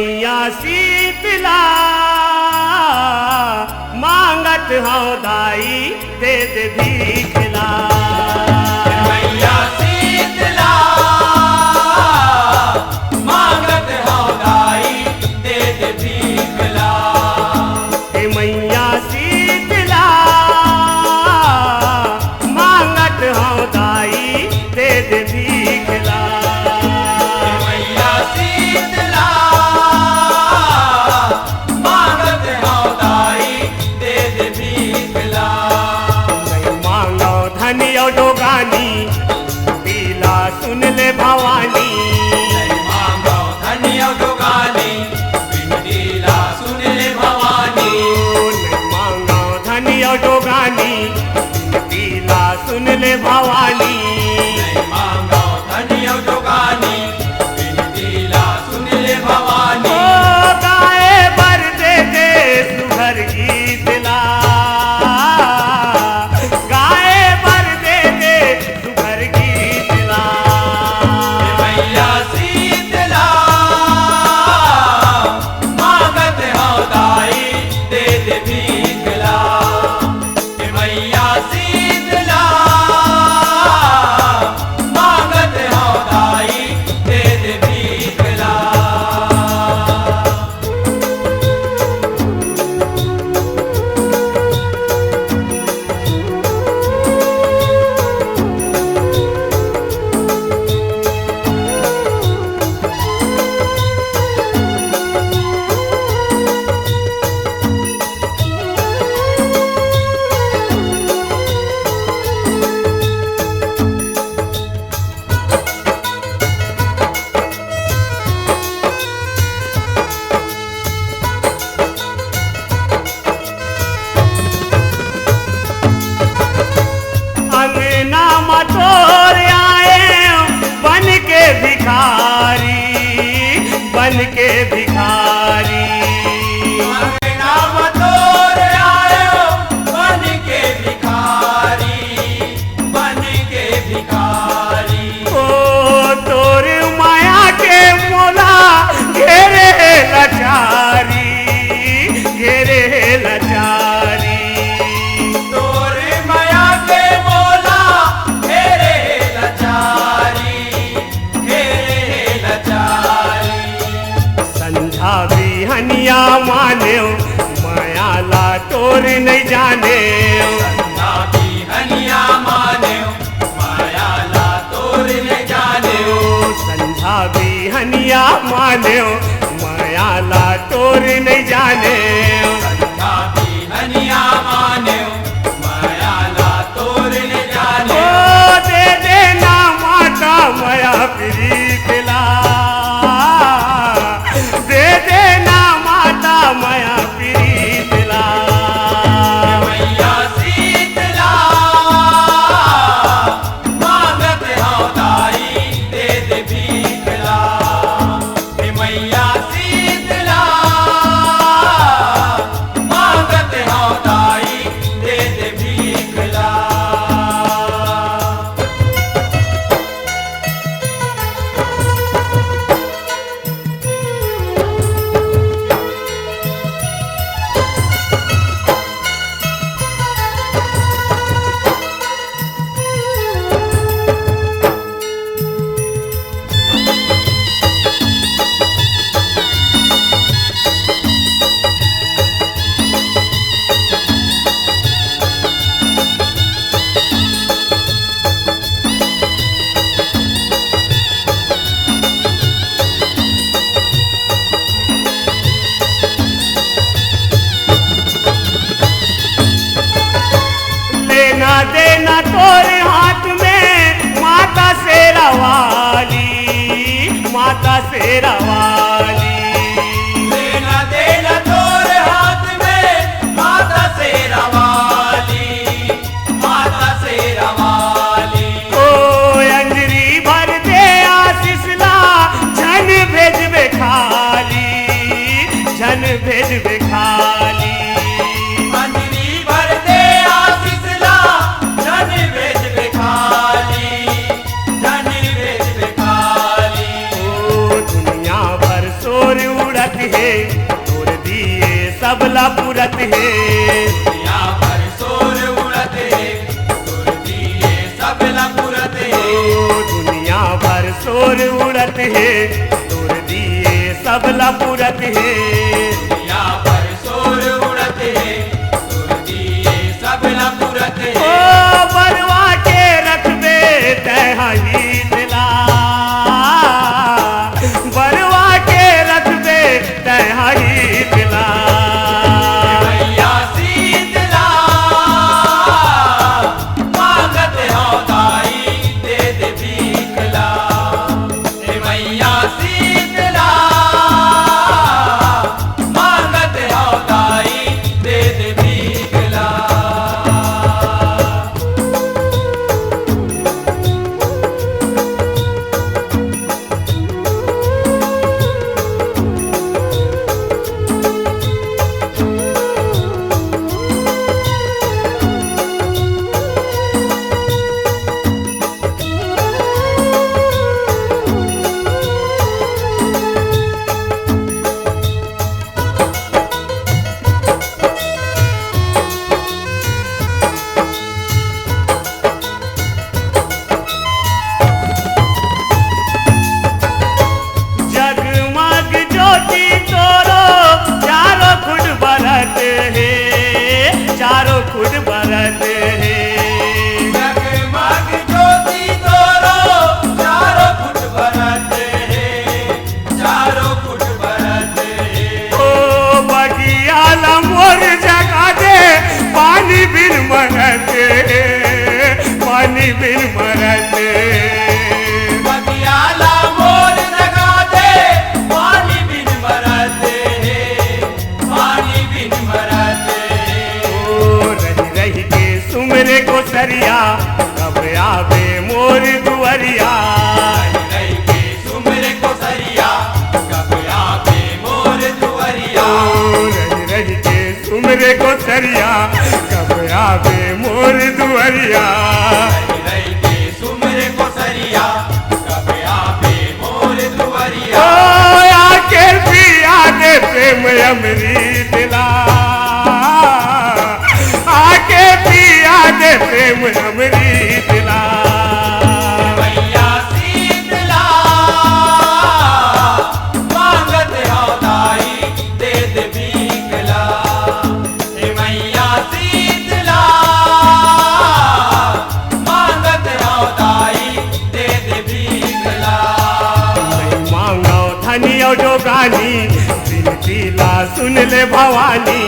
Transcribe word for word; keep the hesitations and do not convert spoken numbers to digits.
मैया शीतला मांगत हंव दाई, दे दे भीख ला। मैया शीतला मांगत हंव दाई, दे दे भीख ला। हे मैया शीतला मांगत हंव दाई, दे दे भीख ला। हे मैया शीतला मांगत हंव दाई, दे दे भीख ला। नइ मांगव धन अउ डोगानी, बिनती ला सुन ले भवानी। नइ मांगव धन अउ डोगानी, बिनती ला सुन ले भवानी। ओ, नइ मांगव धन अउ डोगानी, बिनती ला सुन ले भवानी। नइ मांगव धन अउ डोगानी, बिनती ला सुन ले भवानी। ओ, गाए बर दे दे सुघर गीत ला, गाए बर दे दे सुघर गीत ला। हे मैया शीतला, मांगत हंव दाई, दे दे भीख ला। हे मैया शीतला, मांगत हंव दाई, दे दे भीख ला। अंगना म तोर आए बन के भिखारी, बन के भिखारी। अंगना म तोर आए बन के भिखारी, बन के भिखारी। ओ तोर मया के मोला घेरे हे लाचारी, घेरे हे लाचारी। तोर मया के मोला घेरे हे लाचारी, घेरे हे लाचारी। संझा बिहनिया मानेव, मया ला तोर नइ जानेव। संझा बिहनिया मानेव, मया ला तोर नइ जानेव। संझा बिहनिया मानेव, मया ला तोर नइ जानेव। संझा बिहनिया मानेव, मया ला तोर नइ जानेव। ओ दे देना माता मया प्रीत ला, दे देना माता मया प्रीत ला। मैया शीतला, मांगत हंव दाई, दे दे भीख ला। हे मैया शीतला, मांगत हंव दाई, दे दे भीख ला। लेना देना तोर हाथ में माता शेरा वाली, माता शेरा वाली। लेना देना तोर हाथ में माता शेरा वाली, माता शेरा वाली। ओ अंजरी भर दे आशीष ला, झन भेजबे खाली, झन भेजबे खाली। अंजरी भर दे आशीष ला, झन भेजबे खाली, झन भेजबे खाली। ओ दुनिया भर शोर उड़ा हे, तोर दिए सबला पुरत हे। दुनिया भर शोर उड़त हे, तोर दिए सबला पुरत हे। ओ, दुनिया भर शोर उड़त हे, तोर दिए सबला पुरत हे। दुनिया भर शोर उड़त हे, तोर दिए सबला पुरत हे। ओ, बरवा के रखबे तैं हा हीत ला, बरवा के रखबे तैं हा हीत ला। मैया शीतला, मांगत हौं दाई, दे दे भीख ला। हे मैया शीतला, मांगत हौं दाई, दे दे भीख ला। जगमग ज्योति तोरो चारों खुंड बरत हे, चारों खुंड बरत हे। जगमग ज्योति तोरो चारों खुंड बरत हे, चारों खुंड बरत हे। ओ बगिया ला मोर जगा दे, पानी बिन मरत हे, पानी बिन मरत हे। बगिया ला मोर जगा दे, पानी बिन मरत हे, पानी बिन मरत हे। ओ रहि रहि के सुमरे गोसरिया, कब आबे मोर दुवरिया। रहि रहि के सुमरे गोसरिया, कब आबे मोर दुवरिया। ओ रहि रहि के सुमरे गोसरिया, कब आबे मोर दुवरिया। रहि रहि के सुमरे गोसरिया, कब आबे मोर दुवरिया। ओ आके पिया दे प्रेम अमृत ला, आके पिया दे प्रेम अमृत ला। मैया शीतला, मांगत हौं दाई, दे दे भीख ला। हे मैया शीतला, मांगत हौं दाई, दे दे भीख ला। मैं मांगव धनी अउ जोगानी, बिनती ला सुन ले भवानी।